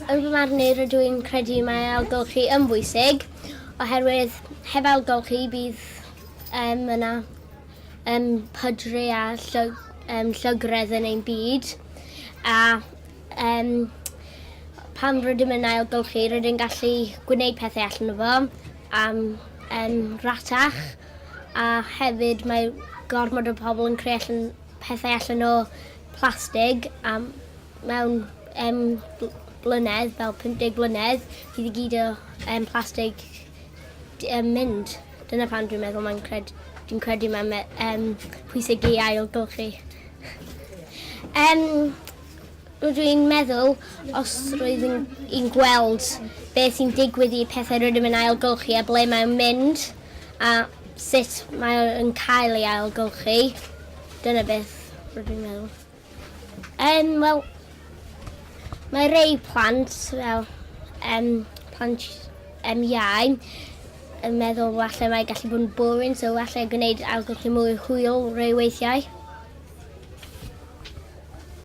Yn fy marn i, rydw i'n credu mae ailgylchu yn bwysig, oherwydd heb ailgylchu bydd um, yna um, pydru a llyg, um, llygredd yn ein byd. A um, pan rydym yn ailgylchu, rydym gallu gwneud pethau allan o fo am um, ratach. A hefyd mae gormod o pobl yn creu allan, pethau allan o plastig a mewn um, blynedd, fel 50 blynedd, fydd i gyd o um, plastig um, mynd. Dyna pam dwi'n meddwl mae'n cred, dwi'n credu mae'n um, pwysig i ailgylchu. Um, rydw i'n meddwl os roedd i'n gweld beth sy'n digwydd i pethau rydym yn ailgylchu a ble mae'n mynd a sut mae'n cael ei ailgylchu, dyna beth rydw i'n meddwl. Um, Wel, mae rei plant, fel um, plant um, iau, yn meddwl falle mae gallu bod yn boring, so falle gwneud ailgylchu mwy hwyl rei weithiau.